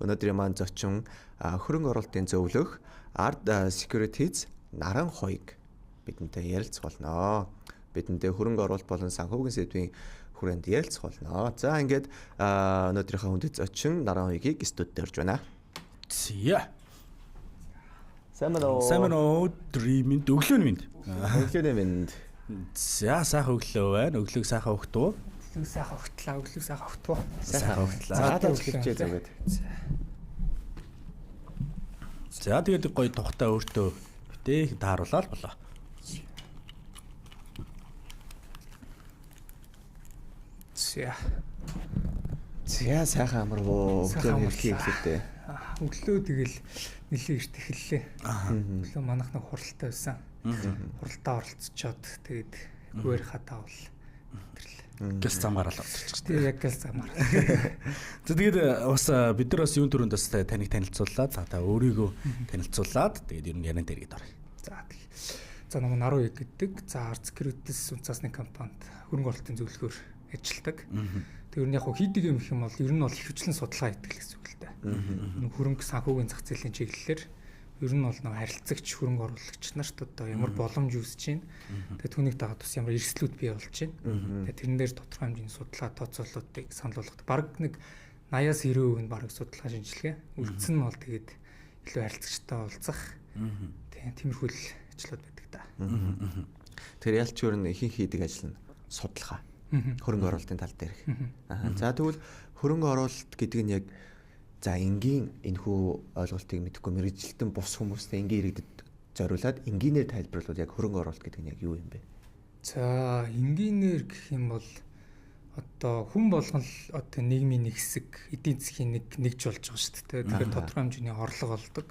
Өнөөдрийн маань зочин хөрөнгө оруулалтын зөвлөх Ard Securities Наран Хоёг бидэнтэй ярилцах болно. Бидэнтэй хөрөнгө оруулалт болон санхүүгийн сэдвийн хүрээнд ярилцах болно. За ингээд өнөөдрийнхөө хүндэт зочин Наран Хоёгийг студид орж байна. Зя. Сайн байна уу? Сайн байна уу? Өдрийн мэнд, өглөөний мэнд. Өглөөний мэнд. За сайхан өглөө байна. Өглөөг сайхан өгтөө. Өглөөг сайхан өгтлээ. Өглөөг сайхан өгтөө. Сайхан өгтлээ. За хэлчихээ зүгээд. За тэгээд гоё тухтай өөртөө битээ тааруулаад болоо. За. За сайхан амар уу. Өглөө хэрхий эхлэв дээ. Өглөө тэгэл нэлээ эрт эхэллээ. Өглөө манайх нэг хуралтай байсан. Хуралдаа оролцочоод тэгээд гүээр хатаавал тэрлээ. Гяс зам гараал орчих. Тэгээд яг гяс зам гараал. За тэгээд бас бид нар бас юун түрүүнд бас таныг танилцууллаа. За та өөрийгөө танилцуулаад тэгээд ер нь яриан дээр гээд оръё. За тэг. За намайг Наран Уяг гэдэг. За Ard Securities үнцаасны компанид хөрөнгө оруулалтын зөвлөхөөр ажилладаг. Тэр нь яг хөө хийдэг юм их юм бол ер нь бол ихэвчлэн судалгаа хийдэг л гэсэн үг л дээ. Нэг хөрөнгө санхүүгийн зах зээлийн чиглэлээр ер нь бол нэг харилцагч хөрөнгө оруулагч нарт одоо ямар боломж үүсэж байна. Тэгээ түүнийг дагаад бас ямар эрсдлүүд бий болж байна. Тэгээ тэрэн дээр тодорхой хэмжээний судалгаа тооцоололтыг санал болгох. Бараг нэг 80-аас 90% нь бараг судалгаа шинжилгээ. Үлдсэн нь бол тэгээд илүү харилцагчтай уулзах. Тэгээ тиймэрхүү л ажлууд байдаг та. Тэр ялч өөр нь ихэнх хийдэг ажил нь судалгаа. Хөрөнгө оруулалтын тал дээрх. За тэгвэл хөрөнгө оруулалт гэдэг нь яг за энгийн энэхүү ойлголтыг мэдэхгүй мэргэжилтэн бус хүмүүстэй энгийн иргэдэд зориулаад энгийнээр тайлбарлавал яг хөрөнгө оруулалт гэдэг нь яг юу юм бэ? За энгийнээр гэх юм бол одоо хүн болгон л одоо нийгмийн нэг хэсэг, эдийн засгийн нэг нэгж болж байгаа шүү дээ. Тэгэхээр тодорхой хэмжээний орлого олдог.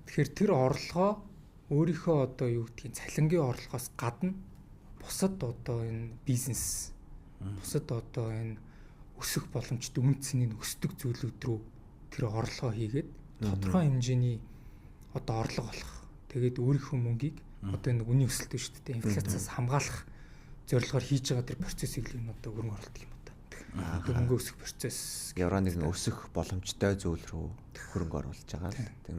Тэгэхээр тэр орлогоо өөрийнхөө одоо юу гэдгийг цалингийн орлогоос гадна бусад одоо энэ бизнес, бусад одоо энэ өсөх боломжтой үн цэнийг өсдөг зүйлүүд рүү тэр орлогоо хийгээд тодорхой хэмжээний одоо орлого олох. Тэгээд өөрийнхөө мөнгийг одоо нэг үнийн өсөлт шүү дээ. Инфляциас хамгаалах зорилгоор хийж байгаа тэр процессыг л энэ одоо хөрөнгө оруулалт юм одоо. Одоо мөнгө өсөх процесс. Ямар нэгэн өсөх боломжтой зүйл рүү хөрөнгө оруулж байгаа л тийм.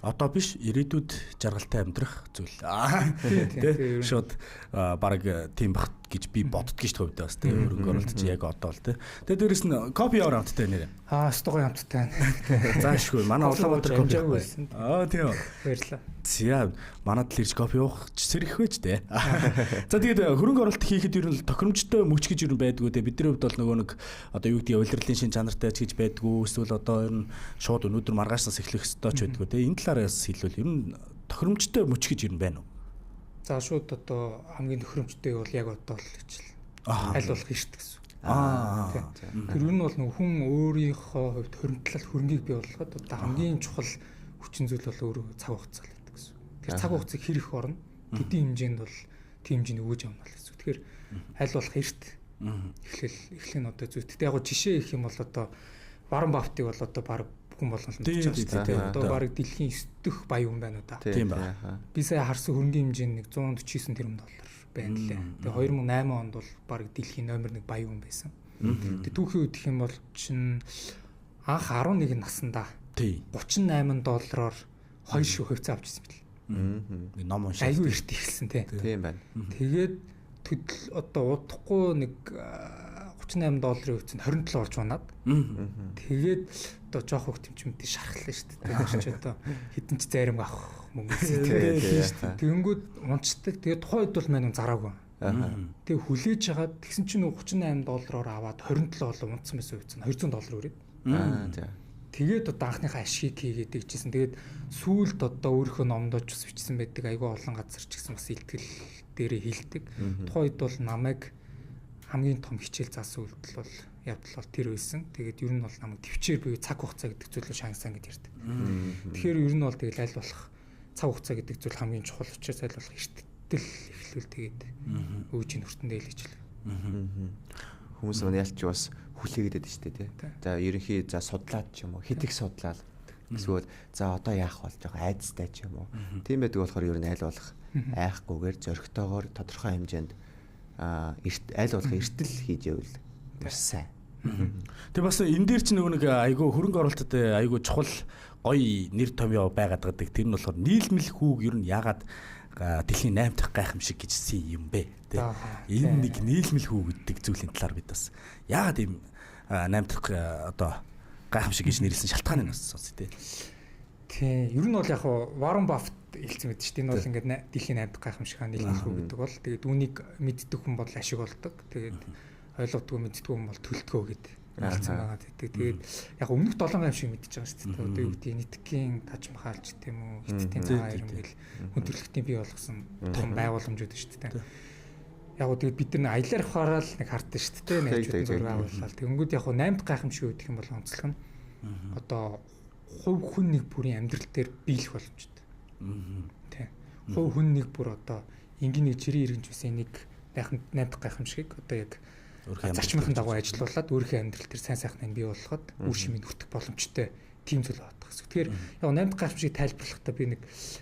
Одоо биш ирээдүйд жаргалтай амьдрах зүйл. Тэ шууд бараг тийм бах гэж би боддгийг шүү дээ бас тэ хөрөнгө оруулалт чи яг одоо л тэ. Тэгээ дээрэс нь кофе явар амттай нэрээ. Аа өстөгөө амттай. Заашгүй манай Улаанбаатар кофе байсан. Аа тийм. Баярлалаа. За манад л ирж кофе уух сэрэх байж тэ. За тэгээд хөрөнгө оруулалт хийхэд ер нь тохиромжтой мөч гэж ер нь байдгүй тэ. Бидний хувьд бол нөгөө нэг одоо юу гэдгийг улирлын шин чанартай ч гэж байдгүй эсвэл одоо ер нь шууд өнөөдөр маргаашнаас эхлэх ёстой ч байдгүй тэ. Энэ талаар бас хэлвэл ер нь тохиромжтой мөч гэж ер нь байна уу? За шууд одоо хамгийн тохиромжтой бол яг одоо л гэж л аль болох эрт гэсэн. Тэр нь бол нөгөө хүн өөрийнхөө хувьд хөрөнгөлөл хөрөнгийг бий болгоход одоо хамгийн чухал хүчин зүйл бол өөрөө цаг хугацаа л гэдэг гэсэн. Тэгэхээр цаг хугацааг хэр их орно төдий хэмжээнд бол тийм хэмжээнд өгөөж авна л гэсэн. Тэгэхээр аль болох эрт эхлэл нь одоо зүйт. Гэтэ яг гоо жишээ их юм бол одоо Warren Buffett-ыг бол одоо баг хүн болгон л мэдж байгаа шүү дээ. Одоо баг дэлхийн 9 дэх баян хүн байна уу да. Тийм ба. Би сая харсан хөрөнгөний хэмжээ нь 149 тэрбум доллар байна лээ. Тэгээ 2008 онд бол баг дэлхийн номер 1 баян хүн байсан. Тэгээ түүхийн үед гэх юм бол чин анх 11 наснда 38 доллараар 2 шиг хувьцаа авчихсан бэл. Нэг ном уншаад. Айгүй эрт эхэлсэн тий. Тийм байна. Тэгээд төдөл одоо удахгүй нэг 38 долларын хувьцаанд 27 орж унаад. Тэгээд одоо жоох хөх тэмчмэдээ шархлаа шүү дээ. Тэр чи одоо хідэн ч зарим авах мөнгө шүү дээ. Тэгэнгүүт унцдаг. Тэгээд тухайн үед бол мань зараагүй. Тэгээ хүлээж хагаад тэгсэн чинь 38 доллараар аваад 27 болоо унтсан байсан хувьцаа нь 200 доллар өрөөд. За. Тэгээд одоо анхныхаа ашигыг хийгээд игжсэн. Тэгээд сүүлд одоо өөрийнхөө номдоо ч бас бичсэн байдаг. Айгүй олон газар ч гэсэн бас илтгэл дээрээ хилдэг. Тухайн үед бол намайг хамгийн том хичээл заасан үйлдэл бол явдал бол тэр байсан. Тэгээд ер нь бол намайг төвчээр буюу цаг хугацаа гэдэг зүйлийг шангасан гэж ярьдаг. Тэгэхээр ер нь бол тэгэл аль болох цаг хугацаа гэдэг зүйл хамгийн чухал учраас аль болох эрттэл эхлүүл тэгээд өөжийн хүртэндээ л хичээл. Хүмүүс маань ялч бас хүлээгээд байдаг шүү дээ тий. За ерөнхий за судлаад ч юм уу хэд их судлаад эсвэл за одоо яах бол жоохон айдастай ч юм уу. Тийм байдаг болохоор ер нь аль болох айхгүйгээр зоригтойгоор тодорхой хэмжээнд аль болох эртэл хийж явал маш сайн. Тэгээ бас энэ дээр чинь нөгөө нэг айгүй хөрөнгө оруулалтад айгүй чухал гоё нэр томьёо байгаад байдаг. Тэр нь болохоор нийлмэл хүүг ер нь яагаад дэлхийн 8 дахь гайхамшиг гэжсэн юм бэ? Тэ. Энэ нэг нийлмэл хүү гэдэг зүйлийн талаар бид бас яагаад ийм 8 дахь одоо гайхамшиг гэж нэрлсэн шалтгааныг бас сонсъё тэ. Тий, ер нь бол яг Warren Buffett хэлсэн мэт шүү дээ. Энэ бол ингээд дэлхийн 8 дахь гайхамшиг нийлмэл хүү гэдэг бол тэгээд үүнийг мэддэг хүн бол ашиг болдог. Тэгээд ойлгодгүй мэддэггүй хүн бол төлтгөө гэдэг хэлсэн байгаа гэдэг. Тэгээд яг өмнөх 7 гайхамшиг мэдчихэж байгаа шүү дээ. Одоо юу гэдэг нийтгийн Таж Махалч тийм үү, Хиттийн цагаан ирэн гэл хүн төрөлхтний бий болгосон том байгууламжууд шүү дээ. Яг гоо тэгээд бид нар аялаар явахаараа л нэг хардсан шүү дээ. Нэг зураг авуулаад. Тэгэнгүүт яг гоо 8 дахь гайхамшиг гэдэг юм бол онцлог нь одоо хувь хүн нэг бүрийн амьдрал дээр биелэх боломжтой. Тэ. Хувь хүн нэг бүр одоо энгийн нэг жирийн иргэнч байсан нэг 8 дахь гайхамшигыг одоо яг зарчмынхын дагуу ажиллаулаад өөрийнхөө амьдрал дээр сайн сайхныг бий болгоход үр шимийг хүртэх боломжтой тийм зүйл байдаг гэсэн. Тэгэхээр яг 8 дахь гайхамшигыг тайлбарлахдаа би нэг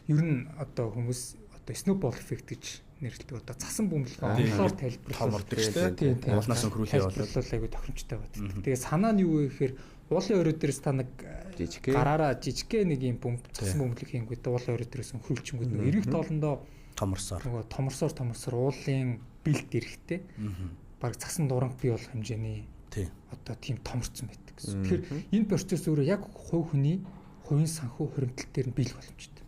ер нь одоо хүмүүс одоо snowball effect гэж нэрлэдэг. Одоо цасан бөмбөлгөө онлоор тайлбарлах томордог шүү дээ. Уулнаас өнхрүүлээ болоод айгүй тохиромжтой байдаг. Тэгээ санаа нь юу вэ гэхээр уулын орой дээрээс та нэг гараараа жижигхэн нэг юм бөмб цасан бөмбөлөг хийнгүүт уулын орой дээрээс өнхрүүлчингүүд нөгөө эрэг тоолондоо томорсоор нөгөө томорсоор уулын бэлд эрэхтэй баг цасан дуранг бий болох хэмжээний одоо тийм томорцсон байдаг гэсэн. Тэгэхээр энэ процесс өөрөө яг хувь хүний хувийн санхүү хуримтлал дээр нь биелэх боломжтой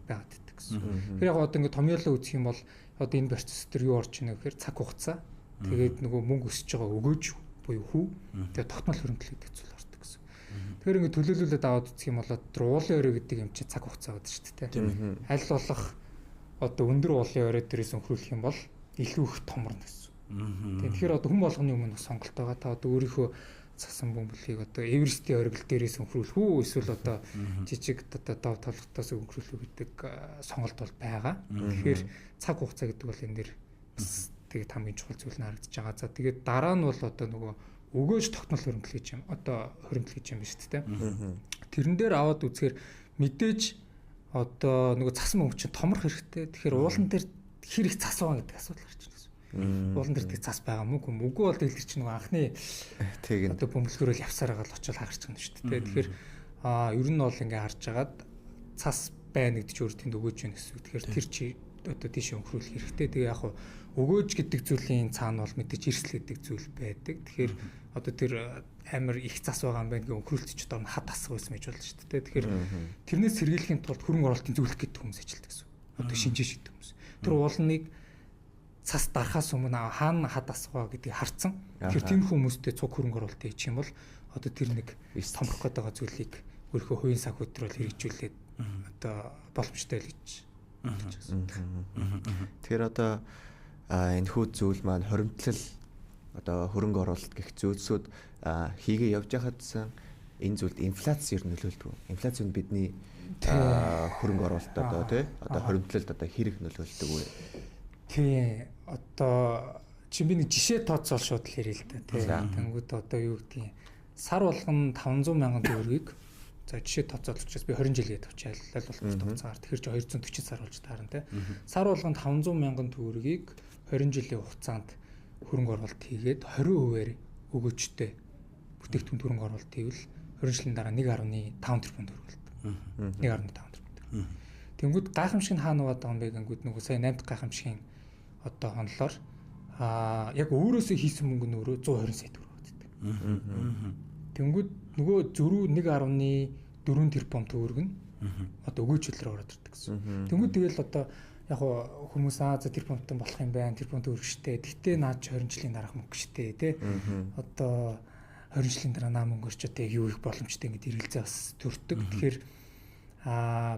байгаад байдаг гэсэн. Тэгэхээр яг одоо ингээд томьёолоо үзэх юм бол одоо энэ процесс дээр юу орж ийнэ гэхээр цаг хугацаа тэгээд нөгөө мөнгө өсөж байгаа өгөөж буюу хүү тэгээд тогтмол хуримтлал гэдэг зүйл ордог гэсэн. Тэгэхээр ингээд төлөөлүүлээд аваад үзэх юм бол тэр уулын орой гэдэг юм чинь цаг хугацаа байдаг шүү дээ. Аль болох одоо өндөр уулын орой дээрээс өнхрүүлэх юм бол илүү их томорно гэсэн. Тэгэхээр одоо хүн болгоны өмнө сонголт байгаа. Та одоо өөрийнхөө цасан бөмбөлгийг одоо Эверестийн оргил дээрээс өнхрүүлэх үү эсвэл одоо жижиг одоо дов толготоос өнхрүүлэх үү гэдэг сонголт бол байгаа. Тэгэхээр цаг хугацаа гэдэг бол энэ дэр бас тэгээд хамгийн чухал зүйл нь харагдаж байгаа. За тэгээд дараа нь бол одоо нөгөө өгөөж тогтмол хуримтлал гэж юм. Одоо хуримтлал гэж юм байна шүү дээ. Тэрэн дээр аваад үзэхээр мэдээж одоо нөгөө цасан бөмбөг чинь томрох хэрэгтэй. Тэгэхээр уулан дээр хэр их цас байгаа гэдэг асуудал гарч ирнэ. Уулан дээр тэг цас байгаа мөг юм. Үгүй бол тэгэл тэр чинь нөгөө анхны одоо бөмбөлгөөрөл явсаар байгаа л очил хагарч байгаа юм шүү дээ. Тэгэхээр ер нь бол ингээ харж агаад цас байна гэдэг чинь өөр тэнд өгөөж байна гэсэн үг. Тэгэхээр тэр чи одоо тийш өнхрүүлэх хэрэгтэй. Тэгээ яг өгөөж гэдэг зүйлийн цаана бол мэдээж эрсэл гэдэг зүйл байдаг. Тэгэхээр одоо тэр амар их цас байгаа юм байна гэх өнхрүүлэлт ч одоо хад тасах байсан гэж болно шүү дээ. Тэгэхээр тэрнээс сэргийлэхийн тулд хөрөнгө оруулалтын зөвлөх гэдэг хүмүүс ажилладаг гэсэн. Одоо шинжээ шиддэг хүмүүс. Тэр уулныг цас дарахаас өмнө хаана хад асгаа гэдгийг харцсан. Тэгэхээр тийм хүмүүстэй цуг хөрөнгө оруулалт хийчих юм бол одоо тэр нэг томрох гээд байгаа зүйлийг өөрийнхөө хувийн санхүү төр бол хэрэгжүүлээд одоо боломжтой л гэж хэлж байгаа. Тэгэхээр одоо энэхүү зүйл маань хоримтлал одоо хөрөнгө оруулалт гэх зүйлсүүд хийгээ явж байхадсан энэ зүйлд инфляц ер нь нөлөөлдөг. Инфляц нь бидний хөрөнгө оруулалт одоо тий одоо хоримтлалд одоо хэрэг нөлөөлдөг үү? Тий, одоо чи би нэг жишээ тооцоол шууд л ярил л да тий. Тэнгүүд одоо юу гэдгийг сар болгон 500 мянган төгрөгийг за жишээ тооцоол учраас би 20 жил гээд авчаа аль болох тооцоогоор тэгэхээр чи 240 сар болж таарна тий. Сар болгон 500 мянган төгрөгийг 20 жилийн хугацаанд хөрөнгө оруулалт хийгээд 20%-аар өгөөжтэй бүтээгдэхүүн хөрөнгө оруулалт хийвэл 20 жилийн дараа 1.5 тэрбум төгрөг болдог. 1.5 тэрбум. Тэнгүүд гайхамшиг нь хаана байгаа юм бэ гэнгүүт нөгөө сая 8 дахь гайхамшигын одоо онлоор яг өөрөөсөө хийсэн мөнгө нь өөрөө 120 сая төгрөг байдаг. Тэнгүүд нөгөө зөрүү 1.4 тэрбум төгрөг нь одоо өгөөж төлөөр ороод ирдэг гэсэн. Тэнгүүд тэгэл одоо яг хүмүүс за тэрбумтан болох юм байна, тэрбум төгрөг штэ. Гэтэ наад чи 20 жилийн дараах мөнгө штэ, тий. Одоо 20 жилийн дараа наа мөнгө орч одоо юу их боломжтой ингэж эргэлзээ бас төрдөг. Тэгэхээр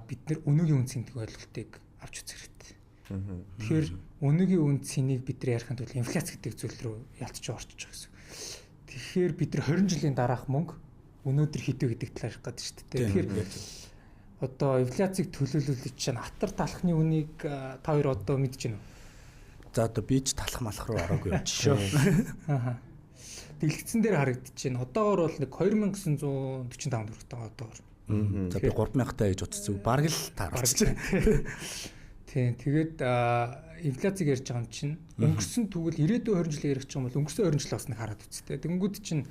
бид нэр өнөөгийн үн цэнтэй ойлголтыг авч үзэх хэрэгтэй. Тэгэхээр өнөөгийн үн цэнийг бид нар ярихын тулд инфляц гэдэг зүйл рүү ялцч орчиж байгаа гэсэн. Тэгэхээр бид нар 20 жилийн дараах мөнгө өнөөдөр хэд вэ гэдэг талаар ярих гэдэг шүү дээ. Тэгэхээр одоо инфляцийг төлөөлүүлэх чинь атар талхны үнийг та хоёр одоо мэдэж байна уу? За одоо би ч талах малах руу ороогүй юм шүү. Аа. Дэлгэцэн дээр харагдаж байна. Одоогор бол нэг 2945 төгрөгтэй одоогор. За би 3000 таа гэж утсан. Бараг л таарч. Тийм. Тэгээд инфляцийг ярьж байгаа юм чинь өнгөрсөн тэгвэл ирээдүйн 20 жилийн ярих юм бол өнгөрсөн 20 жил бас нэг хараад үзтээ. Тэнгүүд чинь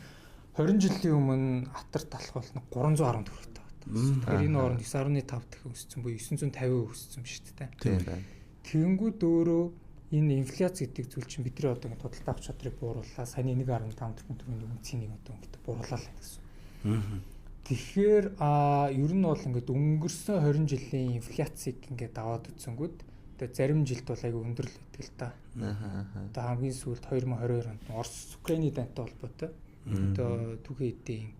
20 жилийн өмнө атар талах бол 310 төгрөгтэй байна. Тэгэхээр энэ хооронд 9.5 дахин өссөн буюу 950% өссөн шүү дээ. Тийм байна. Тэнгүүд өөрөө энэ инфляц гэдэг зүйл чинь бидний одоо ингэ худалдаа авах чадрыг буурууллаа. Саяны 1.5 тэрбум төгрөгийн үн цэнийг одоо ингэ буурууллаа л гэсэн. Тэгэхээр ер нь бол ингээд өнгөрсөн 20 жилийн инфляцийг ингээд аваад үзсэнгүүд тэгээ зарим жилд бол айгүй өндөр л байдаг л та. Одоо хамгийн сүүлд 2022 онд Орос Украины дайнтай холбоотой одоо түүхэн эдийн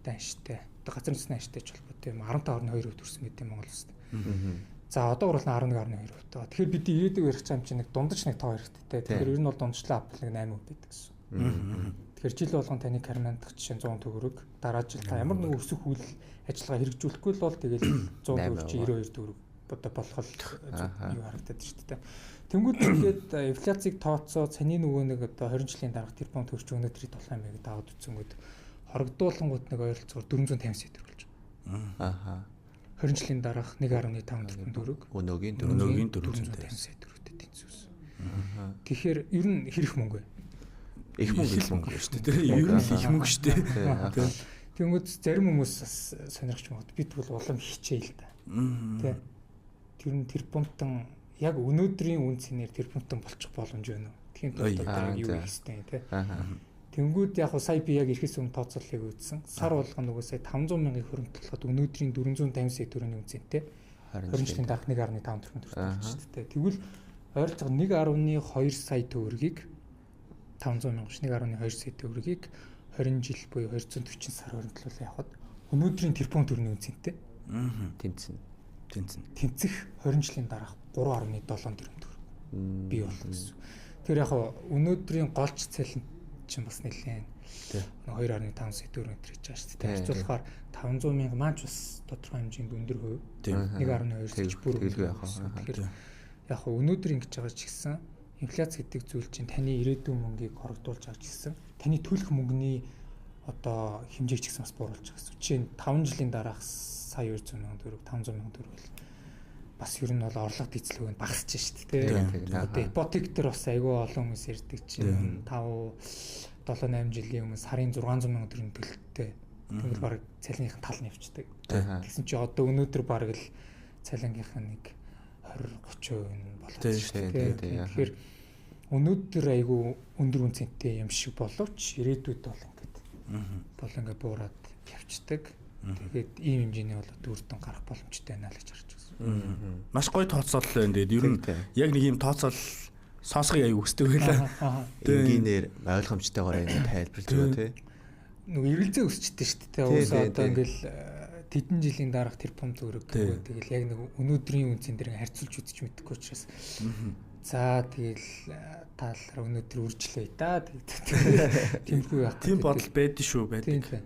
данштай одоо газар үндэсний аштай ч холбоотой юм 15.2% төрсөн мэт юм Монгол улсад. За одоо бол 11.2%. Тэгэхээр бид ирээдүйг ярих юм чинь нэг дундаж нэг тоо хэрэгтэй. Тэгэхээр ер нь бол дундчлаа авбал нэг 8% байдаг гэсэн. Тэгэхээр жил болгон таны кармандах жишээ нь 100 төгрөг, дараа жил та ямар нэгэн өсөх үйл ажиллагаа хэрэгжүүлэхгүй л бол тэгэл 100 төгрөг чи 92 төгрөг одоо болох л юу харагдаад шүү дээ. Тэнгүүд ингээд инфляцийг тооцоо цаны нөгөө нэг одоо 20 жилийн дараах тэрбум төгрөг өнөөдрийг тулах юм бэ гэдээ аваад үзсэнгүүд хорогдуулангууд нэг ойролцоогоор 450 сая төгрөг болж байгаа. Аха. 20 жилийн дараах 1.5 тэрбум төгрөг өнөөгийн 450 сая төгрөгтэй тэнцвэрсэн. Тэгэхээр ер нь хэрэг мөнгө вэ? Их мөнгө шүү дээ. Ер нь их мөнгө шүү дээ. Тэнгүүд зарим хүмүүс бас сонирхч магад. Би тэгвэл улам хичээл та. Тэ. Тэр нь тэрбумтан яг өнөөдрийн үн цэнээр тэрбумтан болчих боломж байна уу? Тэгэхээр тулд одоо юу хийх ёстой юм тэ. Тэнгүүд яг сая би яг ирэхээс өмнө тооцооллыг үзсэн. Сар болгоно нөгөө сая 500 мянгыг хөрөнгөлөхөд өнөөдрийн 450 сая төгрөгийн үн цэнтэй 20 жилийн дараах 1.5 тэрбум төгрөг болж шүү дээ. Тэгвэл ойролцоогоор 1.2 сая төгрөгийг 500 мянга биш 1.2 сая төгрөгийг 20 жил буюу 240 сар хөрөнгөлүүлээ явахад өнөөдрийн тэрбум төгрөгийн үн цэнтэй тэнцэнэ. Тэнцэх 20 жилийн дараах 3.7 тэрбум төгрөг бий болно гэсэн. Тэр яг өнөөдрийн голч цалин чинь бас нэлээд 2.5 сая төгрөг энэ гэж байгаа шүү дээ. Харьцуулахаар 500 мянга маань ч бас тодорхой хэмжээнд өндөр хувь. 1.2 сая бүр өндөр яг. Тэгэхээр яг өнөөдөр ингэж байгаа ч гэсэн инфляц гэдэг зүйл чинь таны ирээдүйн мөнгийг хорогдуулж байгаа ч гэсэн таны төлөх мөнгөний одоо хэмжээг ч гэсэн бас бууруулж байгаа гэсэн. Жишээ нь 5 жилийн дараах сая 200 мянган төгрөг, 500 мянган төгрөг бол бас ер нь бол орлого дийцлэг нь багасч шүү дээ. Одоо ипотек дээр бас айгүй олон хүмүүс ярьдаг чинь 5 7 8 жилийн өмнө сарын 600 мянган төгрөг төлөлттэй. Тэгвэл бараг цалингийнхын тал нь явчихдаг. Тэгсэн чи одоо өнөөдөр бараг л цалингийнх нь нэг 20 30% нь болоод шүү дээ. Тэгэхээр өнөөдөр айгүй өндөр үн цэнтэй юм шиг боловч ирээдүйд бол ингээд бол ингээд буураад явцдаг. Тэгээд ийм хэмжээний бол үр дүн гарах боломжтой байна л гэж харж байна. Маш гоё тооцоолол байна. Тэгээд ер нь яг нэг ийм тооцоол сонсохыг аяг хүсдэг байлаа. Энгийнээр ойлгомжтойгоор ингэ тайлбарлаж байгаа тий. Нөгөө эргэлзээ өсчтэй шүү дээ. Уусаа одоо ингээл тэдэн жилийн дараах тэрбум төгрөг гэвэл тэгэл яг нэг өнөөдрийн үн цэн дээр харьцуулж үзэж мэдэхгүй учраас за тэгэл таалаар өнөөдөр үржлээ да. Тиймэрхүү байх. Тийм бодол байдэн шүү байдаг.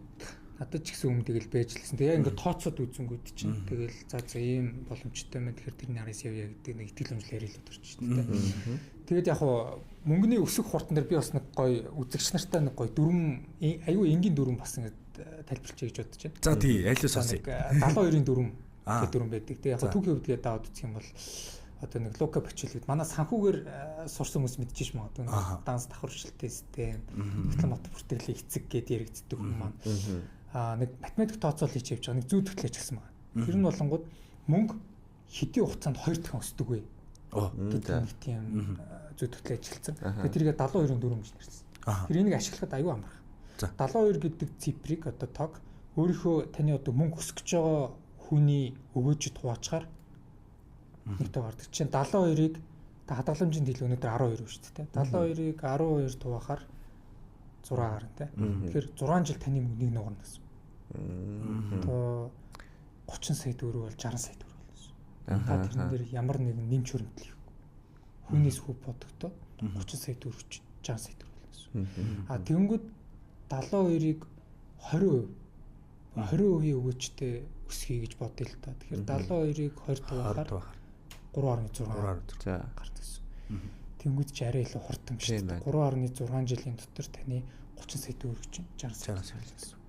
Надад ч гэсэн өмнө тэгэл байж лсэн. Тэгээ яг ингээд тооцоод үзэнгүүд чинь тэгэл за ийм боломжтой мэн тэгэхээр тэрний араас явъя гэдэг нэг итгэл үнэмшил яриад төрч шүү дээ. Тэгээд яг хуу мөнгөний өсөх хурдан дээр би бас нэг гоё үзэгч нартай нэг гоё дүрм аюу энгийн дүрм бас ингээд тайлбарлчих гэж бодож байна. За тий, аль нь сонсъё. 72-ын дүрм гэх дүрм байдаг. Тэгээ яг түүхийн хувьд гээд аваад үзэх юм бол одоо нэг Лука Пачелли гээд манай санхүүгээр сурсан хүмүүс мэдчихэж магадгүй нэг данс давхаршилтай систем, дипломат бүртгэлийн эцэг гээд яригддаг хүн маань. Нэг математик тооцоол хийж явж байгаа нэг зүй төтлөөч гэсэн байна. Тэр нь болонгууд мөнгө хэдийн хугацаанд 2 дахин өсдөг вэ гэдэг нэг тийм зүй төтлөө ажилласан. Тэгээд тэрийг 72-ын 4 гэж нэрлсэн. Тэр энийг ашиглахад аюу амархан. 72 гэдэг цифрыг одоо тог өөрийнхөө таны одоо мөнгө өсөх гэж байгаа хүний өгөөжид хуваачаар нэг тоо гардаг. Жишээ нь 72-ыг та хадгаламжийн дийл өнөөдөр 12 шүү дээ. 72-ыг 12 хуваахаар 6 гарна те. Тэгэхээр 6 жил таны мөнгө нэг нугарна гэсэн. Одоо 30 сая төгрөг бол 60 сая төгрөг болно гэсэн. Та тэрэн дээр ямар нэгэн нэмж хөрөмтөл хийхгүй. Хүнээс хүү бодогдоо 30 сая төгрөг 60 сая төгрөг болно гэсэн. А тэгэнгүүт 72-ыг 20% 20% өгөөжтэй өсгөе гэж бодъё л та. Тэгэхээр 72-ыг 20 хуваахаар 3.6 гардаг гэсэн. Тэнгүүд чи арай илүү хурдан шүү дээ. 3.6 жилийн дотор таны 30 сая төгрөг чинь 60 сая төгрөг гэсэн.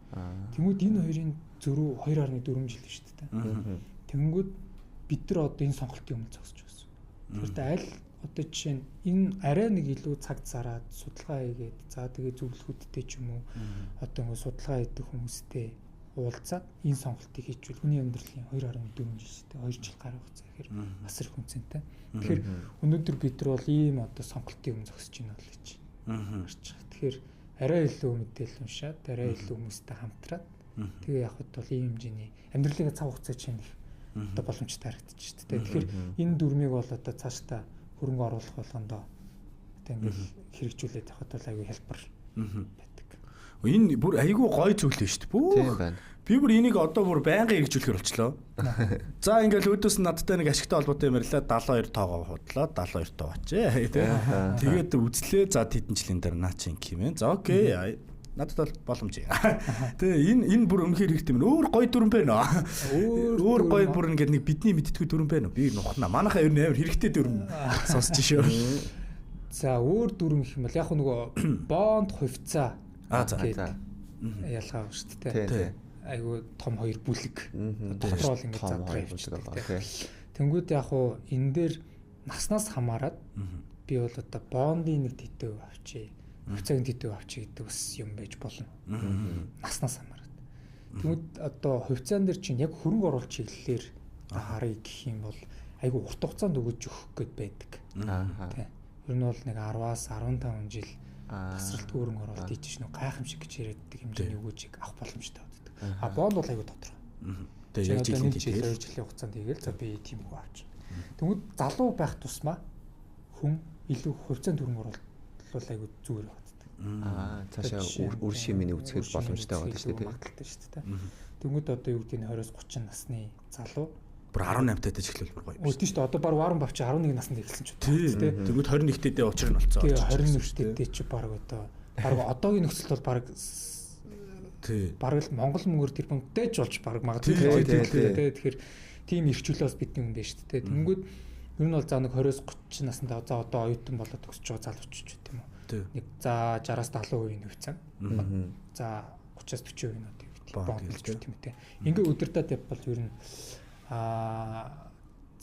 Тэнгүүд энэ хоёрын зөрүү 2.4 жил шүү дээ. Тэнгүүд бид нар одоо энэ сонголтын өмнө зогсож байсан. Тэгэхээр аль одоо жишээ нь энэ арай нэг илүү цаг зараад судалгаа хийгээд за тэгээ зөвлөхүүдтэй ч юм уу одоо ингэ судалгаа хийдэг хүмүүстэй уулзаад энэ сонголтыг хийчихвэл хүний амьдралын 2.4 жил шүү дээ. 2 жил гаруй хугацаа гэхээр бас их үнцэнтэй. Тэгэхээр өнөөдөр бид нар бол ийм одоо сонголтын өмнө зогсож байна бол гэж харж байгаа. Тэгэхээр арай илүү мэдээлэл уншаад, арай илүү хүмүүстэй хамтраад тэгээ явхад бол ийм хэмжээний амьдралын цаг хугацаа чинь их одоо боломжтой харагдчих шүү дээ. Тэгэхээр энэ дүрмийг бол одоо цаашдаа хөрөнгө оруулах болгондоо одоо ингээл хэрэгжүүлээд явхад бол айгүй хялбар байдаг. Энэ бүр айгүй гоё зүйл шүү дээ. Тийм байна. Би бүр энийг одоо бүр байнгын хэрэгжүүлэхэр болчлоо. За ингээл өөдөөс нь надтай нэг ашигтай холбоотой юм ярьлаа 72 тоогоо худлаа 72 тоо очээ тий. Тэгээд үзлээ за тэдэн жилийн дараа наа чи ингэх юм ээ. За окей. Надад бол боломж. Тэгээ энэ бүр үнэхээр хэрэгтэй юм. Өөр гоё дүрм байна. Өөр гоё бүр ингээд нэг бидний мэдтгүй дүрм байна уу? Би нухна. Манайхаа ер нь амар хэрэгтэй дүрм сонсч шүү. За өөр дүрм гэх юм бол яг нөгөө бонд хувьцаа за. Ялгаа шүү дээ. Айгуу том хоёр бүлэг. Дотроо л ингээд задраа явчихдаг. Тэнгүүд яг хуу энэ дээр наснаас хамаарат би бол одоо бондын нэг тэтэв авчи, хувьцааг тэтэв авчи гэдэг бас юм байж болно. Наснаас хамаарат. Тэнгүүд одоо хувьцаан дээр чинь яг хөрөнгө оруулалт чиглэлээр харъя гэх юм бол айгуу урт хугацаанд өгөж өгөх гээд байдаг. Тий. Ер нь бол нэг 10-аас 15 жил тасралтгүй хөрөнгө оруулалт хийж шнэ гайхамшиг гэж яриаддаг хэмжээний өгөөжийг авах боломжтой байдаг. А бонд бол айгүй тодорхой. Тэгээ яг жилийн 2 жилийн хугацаанд хийгээл за би тийм үг авч. Тэнгүүд залуу байх тусмаа хүн илүү хувьцаанд хөрөнгө оруулалт айгүй зүгээр байдаг. Аа цаашаа үр шимэний үзэхэд боломжтой байдаг шүү дээ. Магадaltaй шүү дээ. Тэнгүүд одоо юу гэдэг нь 20-30 насны залуу бүр 18 тайтай ч эхлүүл бүр гоё. Өө тийм шүү дээ. Одоо баг Warren Buffett 11 наснд эхэлсэн ч үү тийм. Тэгвэл 21 тэйдээ учир нь болцоо. Тийм 21 тэйдээ чи баг одоо баг одоогийн нөхцөлд бол баг тий. Бараг л Монгол мөнгөөр тэрбумтай ч болж баг магадгүй тий. Тэгэхээр тийм эрхчлөө бас бидний хүн байна шүү дээ. Тэнгүүд ер нь бол за нэг 20-30 наснд за одоо оюутан болоод төгсөж байгаа залуучууд ч тийм үү. Нэг за 60-аас 70% хувьцаа. За 30-аас 40% нь одоо юу гэдэг бонд гэж тийм үү. Ингээ өдөртөө явбал ер нь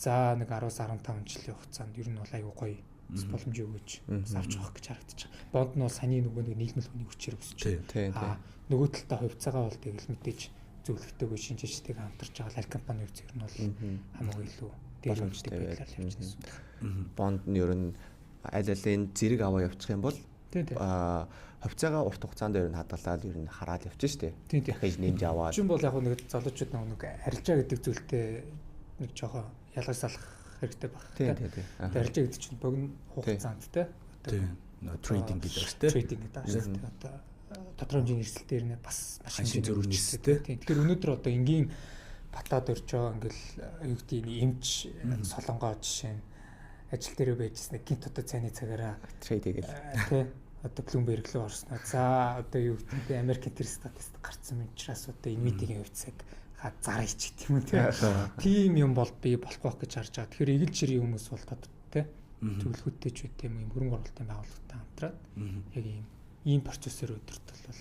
за нэг 10-15 жилийн хугацаанд ер нь бол айгүй гоё боломж өгөөж авч явах гэж харагдаж байгаа. Бонд нь бол саяны нөгөө нэг нийлмэл хүний хүчээр өсөж байгаа. Нөгөө талдаа хувьцаагаа бол тэгэл мэдээж зөвлөгтэйгөө шинжээчтэйг хамтарч байгаа аль компани хувьцаа ер нь бол хамаагүй илүү боломжтой байдлаар явж байна. Бонд нь ер нь аль алин зэрэг аваа явчих юм бол хувьцаагаа урт хугацаанд ер нь хадгалаад ер нь хараад явчих шүү дээ. Дахиж нэмж аваад. Чин бол яг нэг залуучууд нэг арилжаа гэдэг зүйлтэй нэг жоохон ялгаж салах хэрэгтэй баг. Тийм тийм. Арилжаа гэдэг чинь богино хугацаанд те. Тийм. Трейдинг гэдэг шүү дээ. Трейдинг гэдэг шүү дээ. Одоо тодорхой хэмжээний эрсдэл дээр нэ бас маш хэмжээний зөрүү нистэй. Тийм. Тэгэхээр өнөөдөр одоо энгийн батлаад орж байгаа ингээл юу гэдэг нь эмч солонгоо жишээ нь ажил дээрээ байжсэн нэг гинт одоо цайны цагаараа трейд хийгээл тий одоо Bloomberg руу орсноо. За одоо юу гэдэг нь Америкийн тэр статистик гарцсан учраас одоо Nvidia-гийн хувьцааг зараа ич гэх юм уу тий. Тийм юм бол би болохгүй байх гэж харж байгаа. Тэгэхээр эгэл жирийн хүмүүс бол тий зөвлөхөдтэй ч үт юм хөрөнгө оруулалтын байгууллагатай хамтраад яг ийм процессор өдөрт бол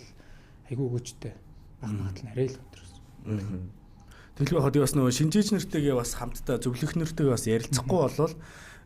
айгүй өгөөжтэй байх магадлал нь арай л өндөр гэсэн. Тэгэл байхад бас нөгөө шинжээч нартэйгээ бас хамтдаа зөвлөх нартэйгээ бас ярилцахгүй болвол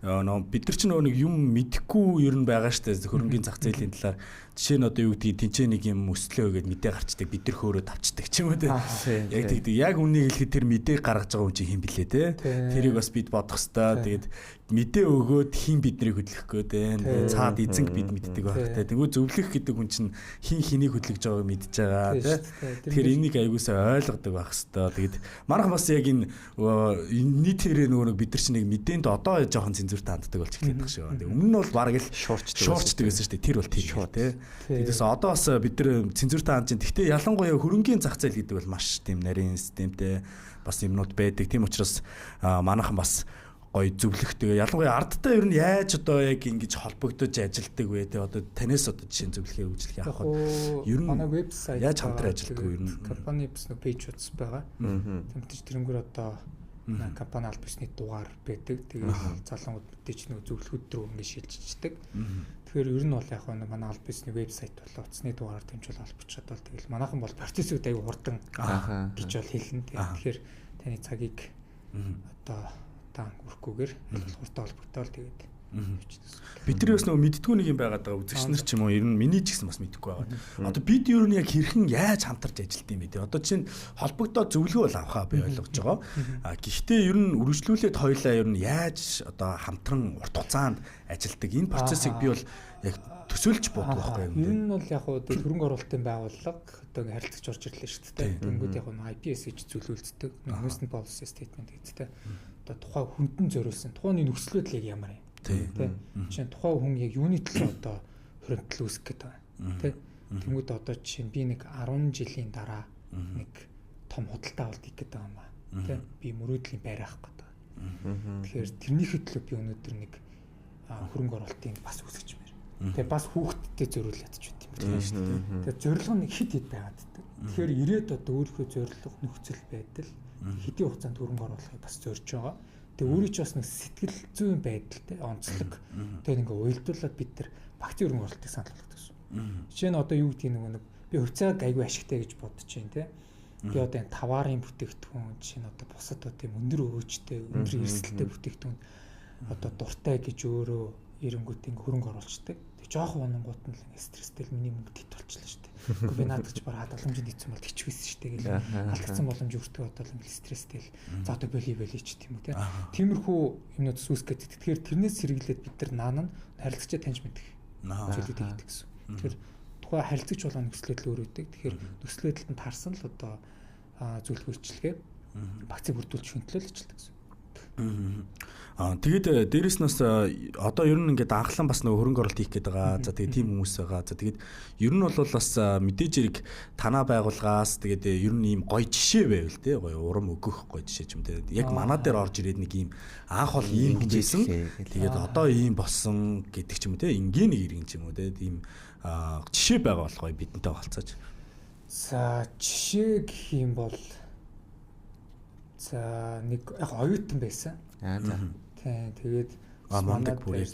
нөө бид нар ч нөгөө нэг юм мэдэхгүй ер нь байгаа штэ хөрөнгөний зах зээлийн талаар жишээ нь одоо юу гэдгийг тэнцээ нэг юм өслөө гэд мэдээ гарчдаг бид нар хөөрөө тавчдаг ч юм уу те яг тэгдэг яг үнийг хэлэхэд тэр мэдээ гаргаж байгаа хүн чинь хэн блэ те тэрийг бас бид бодох хэвээр тэгээд мэдээ өгөөд хэн биднийг хөдлөх гээд байна цаад эзэнг бид мэддэг байх те тэгвэл зөвлөх гэдэг хүн чинь хин хэнийг хөдлөж байгааг мэдж байгаа те тэгэхээр энийг аягуулсаа ойлгодог байх хэвээр тэгээд манайх бас яг энэ нийтээрээ нөгөө нэг бид нар чинь нэг мэдээнд одоо жоохон цензурт ханддаг болж эхлэх байх шиг байна. Өмнө нь бол бараг л шуурчдаг байсан шүү дээ. Тэр бол тийм шүү те. Тэгээс одоо бас бид нар цензурт хандж чинь. Гэхдээ ялангуяа хөрөнгийн зах зээл гэдэг бол маш тийм нарийн системтэй бас юмнууд байдаг. Тийм учраас манайхан бас гоё зөвлөхтэй. Ялангуяа ардтай ер нь яаж одоо яг ингэж холбогдож ажилдаг вэ те. Одоо танаас одоо жишээ зөвлөхөө үйлчлэх явах нь ер нь манай вебсайт яаж хамтран ажилдаг вэ ер нь компани бас нэг пэйж утас байгаа. Тэмтэж тэрнгүүр одоо компани аль бисний дугаар байдаг. Тэгээд залангууд мэдээж нэг зөвлөхөд рүү ингэ шилжчихдэг. Тэгэхээр ер нь бол яг нь манай аль бисний вебсайт болоо утасны дугаараар дамжуул холбогдчиход бол тэгэл манайхан бол процессыг аягүй хурдан гэж бол хэлнэ. Тэгэхээр таны цагийг одоо удаан үрхгүйгээр аль болох уртаа холбогдоол тэгээд Бид нар бас нөгөө мэддгүү нэг юм байгаад байгаа үзэгч нар ч юм уу ер нь миний ч гэсэн бас мэдгүй байгаа. Одоо бид ер нь яг хэрхэн яаж хамтарч ажилт юм бэ те. Одоо чинь холбогдоод зөвлөгөө бол авахаа би ойлгож байгаа. А гэхдээ ер нь үргэлжлүүлээд хоёлаа ер нь яаж одоо хамтран урт хугацаанд ажилтдаг энэ процессыг би бол яг төсөөлж боддог байхгүй юм. Ер нь бол яг хуу хөрөнгө оруулалтын байгууллага одоо ингээ харилцагч орж ирлээ шүү дээ. Тэнгүүд яг нь IPS гэж зүйлүүлцдэг. Investment Policy Statement гэдэг те. Одоо тухайн хүндэн зориулсан тухайн нөхцөл байдал яг ямар юм. Тэ. Жишээ нь тухайн хүн яг юуны төлөө одоо хуримтлал үүсгэх гээд байгаа юм. Тэ. Тэнгүүд одоо жишээ нь би нэг 10 жилийн дараа нэг том худалдаа авалт хийх гээд байгаа юм аа. Тэ. Би мөрөөдлийн байр авах гээд байгаа. Тэгэхээр тэрнийхээ төлөө би өнөөдөр нэг хөрөнгө оруулалтыг бас үүсгэж мээр. Тэгээ бас хүүхдтэй зориулаад ч үт юм байна шүү дээ. Тэгээ зорилго нь хэд хэд байгаад байдаг. Тэгэхээр ирээд одоо өөрийнхөө зорилго, нөхцөл байдал хэдийн хугацаанд хөрөнгө оруулахыг бас зорж байгаа. Тэгээ өөрийн ч бас нэг сэтгэл зүйн байдалтай онцлог. Тэгээ ингээ уялдуулаад бид нар багцын хөрөнгө оруулалтыг санал болгодог гэсэн. Жишээ нь одоо юу гэдгийг нөгөө нэг би хувьцааг айгүй ашигтай гэж бодож байна те. Би одоо энэ товарын бүтээгдэхүүн жишээ нь одоо бусад одоо тийм өндөр өөчтэй, өндөр эрсдэлтэй бүтээгдэхүүн одоо дуртай гэж өөрөө эренгүүт ингээ хөрөнгө оруулцдаг. Тэг жоохон унангууд нь л ингээ стресстэй л миний мөнгө тэт болчихлоо шүү дээ. Гэхдээ би наадах чи баг хадгаламжинд ийцэн бол хичвэсэн шүү дээ гэл алдагдсан боломж өртгөө одоо л ингээ стресстэй л за одоо боли боли ч тийм үү те. Тиймэрхүү юмнууд үүсгэх гэдэг. Тэгэхээр тэрнээс сэргийлээд бид нар наан нь харилцагчаа таньж мэдэх зүйлүүд хийдэг гэсэн. Тэгэхээр тухайн харилцагч болгоно нөхцөл байдал өөр өгдөг. Тэгэхээр нөхцөл байдалд нь таарсан л одоо зөвлөгөө бичлэгээ багцыг бүрдүүлж хөндлөл ажилтдаг гэсэн. Аа тэгээд дээрэс нь бас одоо ер нь ингээд анхлан бас нөгөө хөрөнгө оруулалт хийх гээд байгаа. За тэгээд тийм хүмүүс байгаа. За тэгээд ер нь бол бас мэдээж хэрэг танаа байгууллагаас тэгээд ер нь ийм гоё жишээ байвал те гоё урам өгөх гоё жишээ ч юм те. Яг манай дээр орж ирээд нэг ийм анх бол ийм хүн байсан. Тэгээд одоо ийм болсон гэдэг ч юм уу те. Энгийн нэг иргэн ч юм уу те. Тийм жишээ байгаа бол гоё бидэнтэй болцооч. За жишээ гэх юм бол за нэг яг оюутан байсан. Аа за. Тийм тэгээд мундаг бүрээр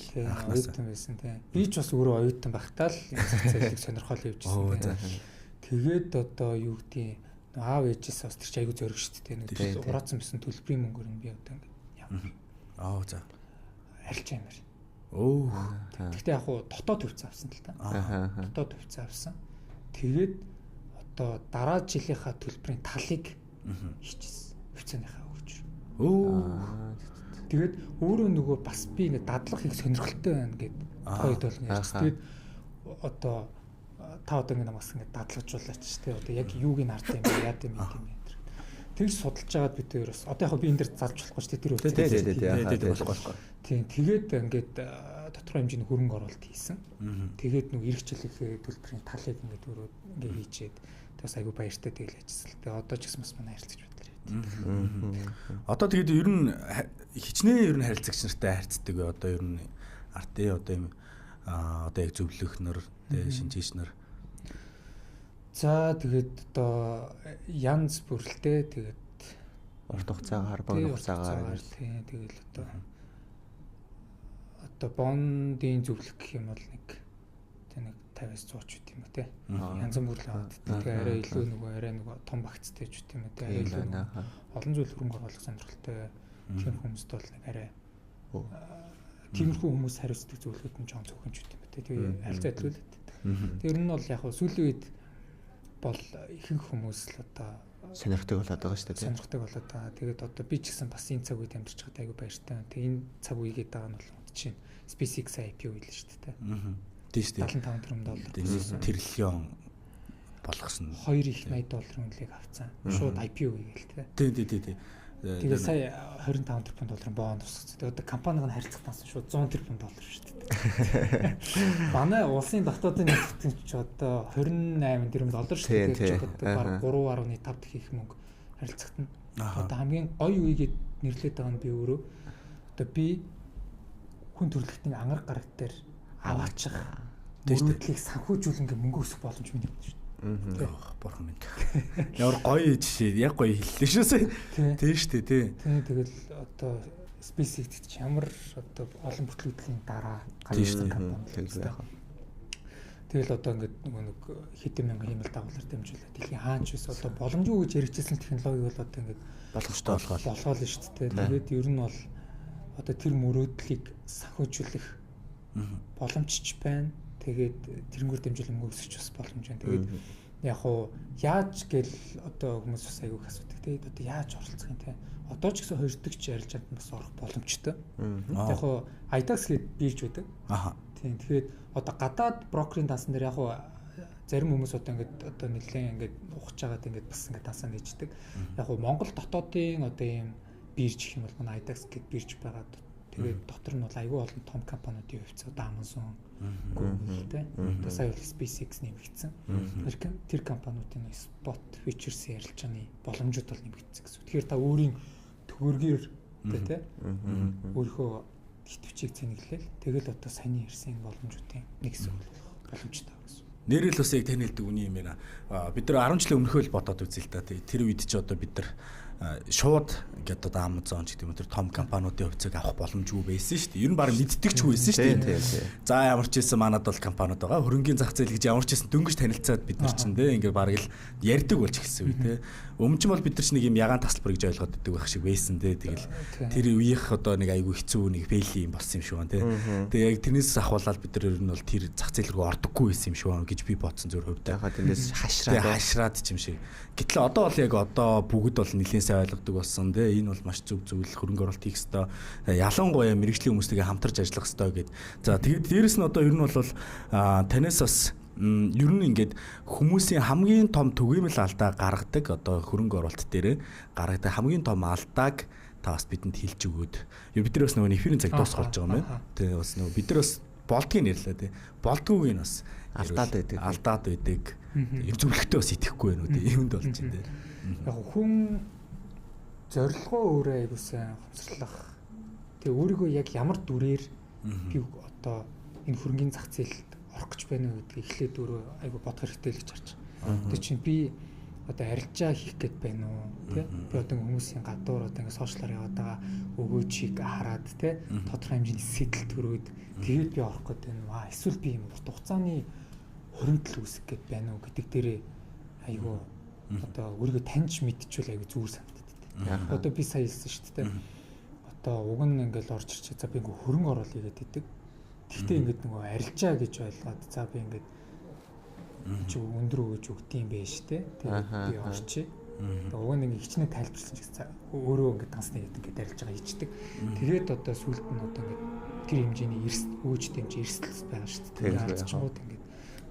оюутан байсан тийм. Би ч бас өөрөө оюутан байхдаа л энэ зах зээлийг сонирхол явж ирсэн тийм. Тэгээд одоо юу гэдгийг аав ээжээс бас тэр чи айгүй зориг шүү дээ. Нэг хураацсан байсан төлбөрийн мөнгөөр нь би одоо ингээд яв. Аа за. Арилж аймаар. Өө. Гэхдээ яг хуу дотоод хувьцаа авсан л та. Дотоод хувьцаа авсан. Тэгээд одоо дараа жилийнхаа төлбөрийн талыг хийчихсэн. Хувьцааныхаа өгч. Өө. Тэгээд өөрөө нөгөө бас би ингэ дадлах их сонирхолтой байна гэд тухайд бол ярьж. Тэгээд одоо та одоо ингэ намаас ингэ дадлгажуулаач тий. Одоо яг юуг нь хард юм бэ? Яад юм бэ юм бэ? Тэр судалж байгаад бид өөр бас одоо яг би энэ дэр залж болохгүй шүү дээ. Тэр тий болохгүй. Тийм тэгээд ингээд тодорхой хэмжээний хөрөнгө оруулалт хийсэн. Тэгээд нөгөө эрх жилийнхээ төлбөрийн талыг ингээд өөрөө ингээд хийчээд бас айгүй баяртай тэгэл ажилласан. Тэгээ одоо ч гэсэн бас манай харилцагч байдлаар. Одоо тэгээд ер нь хичнээн ер нь харилцагч нартай харьцдаг вэ? Одоо ер нь артын одоо юм одоо яг зөвлөх нар тэ шинжээч нар. За тэгээд одоо янз бүрэлтэй тэгээд урт хугацаагаар богино хугацаагаар тийм тэгэл одоо бондын зөвлөх гэх юм бол нэг тэг нэг 50-аас 100 ч үт юм уу те. Янз бүр л аваад. Тэгээ арай илүү нөгөө арай нөгөө том багцтай ч үт юм уу те. Арай илүү олон зүйл хөрөнгө оруулах сонирхолтой тийм хүмүүст бол нэг арай тиймэрхүү хүмүүс хариуцдаг зөвлөгөөд нь жоон цөөхөн ч үт юм уу те. Тэгээ харилцаа төлөөлөд. Тэр нь бол яг сүүлийн үед бол ихэнх хүмүүс л одоо сонирхдаг болоод байгаа шүү дээ. Сонирхдаг болоод байгаа. Тэгээд одоо би ч гэсэн бас энэ цаг үед амьдарч байгаад айгүй баяртай байна. Тэгээ энэ цаг үеигээд байгаа нь бол чинь SpaceX IPO байлаа шүү дээ. Тийм шүү дээ. 75 тэрбум доллар. Триллион болгосон. 2 их 80 долларын үнэлгээг авцсан. Шууд IPO хийгээл тэ. Тийм. Тэгээ сая 25 тэрбум долларын бонд тусгацсан. Тэгээ одоо компаниг нь харилцагтансан шууд 100 тэрбум доллар шүү дээ. Манай улсын дотоодын нийт ч одоо 28 тэрбум доллар шүү дээ. Тэгэхээр одоо бараг 3.5 дахин их мөнгө харилцагтана. Одоо хамгийн гоё үеигээд нэрлээд байгаа нь би өөрөө одоо би хүн төрөлхтний ангараг гараг дээр аваачих мөрөөдлийг санхүүжүүлэн ингээ мөнгө өсөх боломж минь өгнө шүү дээ. Бурхан минь. Ямар гоё жишээ, яг гоё хэллээ шүүсээ. Тийм шүү дээ, тий. Тийм тэгэл одоо SpaceX чи ямар одоо олон бүтлгүүдлийн дараа гарсан компани л байна. Тэгэл одоо ингээд нөгөө нэг хэдэн мянган хиймэл дагуулаар дамжуулаад дэлхийн хаанч биш одоо боломжгүй гэж яригдчихсэн технологиг бол одоо ингээд боломжтой болгоол шүү дээ. Тэгээд ер нь бол одоо тэр мөрөөдлийг санхүүжүүлэх боломжч байна. Тэгээд тэрнгээр дэмжил мөнгө өсөж бас боломж байна. Тэгээд яг уу яаж гэл одоо хүмүүс бас айгүйх асуудаг. Тэгээд одоо яаж оролцох юм те. Одоо ч гэсэн хоёр дахь арилжаанд бас орох боломжтой. Яг уу IDAX гээд бирж байдаг. Тийм. Тэгэхээр одоо гадаад брокерийн дансан дээр яг уу зарим хүмүүс одоо ингээд одоо нэлээд ингээд ухаж байгаад ингээд бас ингээд дансаа нээждэг. Яг уу Монгол дотоодын одоо ийм бирж гэх юм бол манай IDAX гээд бирж байгаа. Тэгээд дотор нь бол айгүй олон том компаниудын хувьцаа одоо Amazon, Google те. Одоо сая бол SpaceX нэмэгдсэн. Тэр компаниудын spot futures ярилцааны боломжууд бол нэмэгдсэн гэсэн. Тэгэхээр та өөрийн төгөргөөр те өөрийнхөө хитвчийг цэнэглээл тэгэл одоо саяны ирсэн боломжуудын нэг хэсэг болох боломжтой гэсэн. Нэрэл бас яг тань хэлдэг үний юм байна. Бид нар 10 жилийн өмнөхөө л бодоод үзье л да. Тэр үед чи одоо бид нар шууд ингээд одоо Amazon ч гэдэг юм тэр том компаниудын хувьцааг авах боломжгүй байсан шүү дээ. Ер нь баг мэддэг ч байсан шүү дээ. За ямар ч байсан манад бол компаниуд байгаа. Хөрөнгийн зах зээл гэж ямар ч байсан дөнгөж танилцаад бид нар чинь те ингээд баг л ярьдаг болж эхэлсэн үе те. Өмнө чинь бол бид нар чинь нэг юм ягаан тасалбар гэж ойлгоод идэг байх шиг байсан те. Тэгэл тэр үеийнх одоо нэг айгүй хэцүү нэг фейли юм болсон юм шиг байна те. Тэгээ яг тэрнээс ахуулаад бид нар ер нь бол тэр зах зээл рүү ордоггүй байсан юм шиг байна гэж би бодсон зөв хувьдаа. Яг тэндээс хашраад юм шиг. Гэтэл одоо бол яг одоо бүгд бол нэлийн сайн ойлгодог болсон те. Энэ бол маш зөв зүйл, хөрөнгө оруулалт хийх ёстой. Ялангуяа мэрэгжлийн хүмүүстэйгээ хамтарч ажиллах ёстой гэд. За тэгээд дээрэс нь одоо ер нь бол танаас бас ер нь ингээд хүмүүсийн хамгийн том түгээмэл алдаа гаргадаг одоо хөрөнгө оруулалт дээр гаргадаг хамгийн том алдааг та бас бидэнд хэлж өгөөд. Бид нар бас нөгөө эфирийн цаг дуусах болж байгаа юм байна. Тэгээ бас нөгөө бид нар бас болдгийг нэрлээ те. Болдгүйг нь бас алдаад байдаг. Алдаад байдаг. Ер зөвлөгтөө бас итгэхгүй байна үү те. Юунд болж байна те. Яг хүн зорилгоо өөрөө айгуу сайн ухамсарлах. Тэгээ өөрийгөө яг ямар дүрээр би одоо энэ хөрөнгийн зах зээлд орох гэж байна уу гэдгийг эхлээд өөрөө айгуу бодох хэрэгтэй л гэж харж байгаа. Тэгээ чинь би одоо арилжаа хийх гээд байна уу тий? Би одоо хүмүүсийн гадуур одоо ингээ сошиалар яваад байгаа өгөөжийг хараад тий тодорхой хэмжээний сэтэл төрөөд тэгээд би орох гээд байна уу? Эсвэл би юм урт хугацааны хуримтлал үүсгэх гээд байна уу гэдэг дээрээ айгуу одоо өөрийгөө таньж мэдчихвэл айгуу зүгээр санагддаг. Одоо би сая хэлсэн шүү дээ. Одоо уг нь ингээл орж ирчээ. За би ингээ хөрөнгө оруулъя гэдэг. Тэгтээ ингээд нөгөө арилжаа гэж ойлгоод за би ингээд чи өндөр өгөөж өгд юм байж тээ. Тэгээд би орчие. Тэгээ уг нь ингээ хичнээн тайлбарласан ч гэсэн өөрөө ингээ дансны гэдэг ингээд арилж байгаа хийчдэг. Тэгээд одоо сүүлд нь одоо ингээд тэр хэмжээний эрс өөжтэй хэмжээ эрсдэл байгаа шүү дээ. Тэгээд алдчихгууд ингээд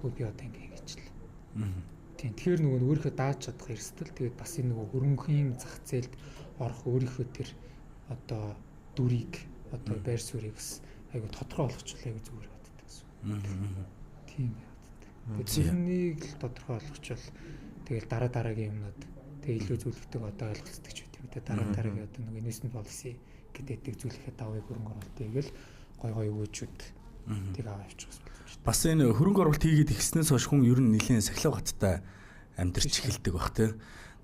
өө би одоо ингээ хийчихлээ. Тийм. Тэгэхээр нөгөө өөрийнхөө дааж чадах эрсдэл тэгээд бас энэ нөгөө хөрөнгөний зах зээлд орох өөрийнхөө тэр одоо дүрийг одоо байр суурийг бас айгу тодорхой болгочихлоо айгу зүгээр боддог гэсэн. Тийм байгаад. Тэгээд тэрнийг л тодорхой болгочвол тэгэл дараа дараагийн юмнууд тэгээ илүү зөвлөгдөг одоо ойлголцдог ч гэдэг юм те. Дараа дараагийн одоо нөгөө investment policy гэдэг зүйлийнхээ давыг хөрөнгө оруулалт хийгээл гой гой өгөөжүүд тэг аваа явчих гэсэн. Бас энэ хөрөнгө оруулалт хийгээд ихснээс хойш хүн ер нь нэлийн сахилга баттай амьдарч эхэлдэг бах те.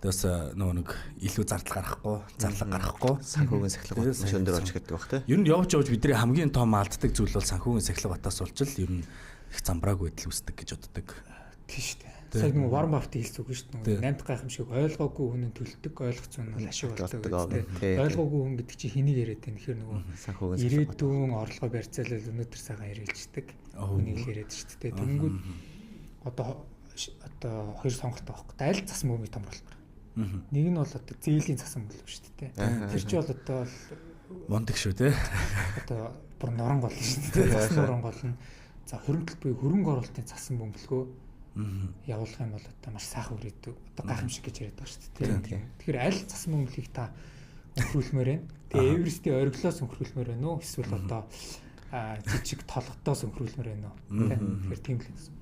Тэгээс нөгөө нэг илүү зардал гаргахгүй, зарлага гаргахгүй, санхүүгийн сахилга бат маш өндөр болж эхэлдэг бах те. Ер нь явж явж бидний хамгийн том алддаг зүйл бол санхүүгийн сахилга батаас болж л ер нь их замбраагүй байдал үүсдэг гэж боддог. Тийм шүү дээ. Сая нөгөө Warren Buffett хэлсэн үг шүү дээ. Нөгөө 8 гайхамшиг ойлгоогүй хүн нь төлдөг, ойлгоцсон нь бол ашиг болдог гэдэг. Ойлгоогүй хүн гэдэг чинь хэнийг яриад байна гэхээр нөгөө ирээдүйн орлогоо барьцаалал өнөөдөр сайхан хэрэгжилдэг хүнийг л яриад шүү дээ. Тэнгүүд одоо хоёр сонголт байхгүй. Аль засан бөмбөг томруулмаар. Нэг нь бол одоо зээлийн засан бөмбөг шүү дээ. Тэр чинь бол одоо мундаг шүү дээ. Одоо бүр нуран гол шүү дээ. Засан нуран гол нь за хуримтлал буюу хөрөнгө оруулалтын засан бөмбөлгөө явуулах юм бол одоо маш сайхан үрээдэг. Одоо гайхамшиг гэж яриад байгаа шүү дээ. Тэгэхээр аль засан бөмбөлгийг та өнхрүүлмээр байна? Тэгээ Эверестийн ориглоос өнхрүүлмээр байна уу? Эсвэл одоо жижиг толготоос өнхрүүлмээр байна уу? Тэгэхээр тийм л гэсэн.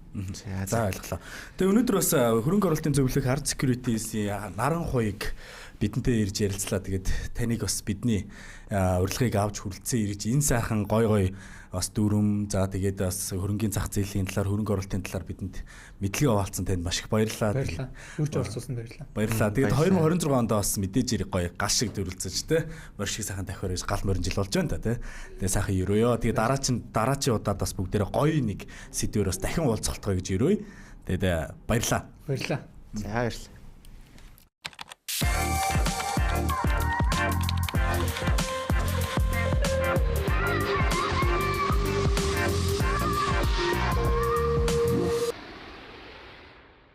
За ойлголоо. Тэгээ өнөөдөр бас хөрөнгө оруулалтын зөвлөх Art Securities-ийн наран хуйг бидэнтэй ирж ярилцлаа. Тэгээд таныг бас бидний урилгыг авч хүрэлцэн ирж энэ сайхан гой гой бас дүрм за тэгээд бас хөрөнгөний зах зээлийн талаар хөрөнгө оруулалтын талаар бидэнд мэдлэгээ хуваалцсан танд маш их баярлалаа. Баярлалаа. Үрж оролцуулсан баярлалаа. Баярлалаа. Тэгээд 2026 онд бас мэдээж хэрэг гоё гал шиг дүрлцэж те морь шиг сайхан давхиар иж гал морин жил болж байна та те. Тэгээд сайхан өрөөё. Тэгээд дараачийн удаад бас бүгдээрээ гоё нэг сэдвээр бас дахин уулзах болтгой гэж өрөөе. Тэгээд баярлалаа. Баярлалаа. За баярлалаа.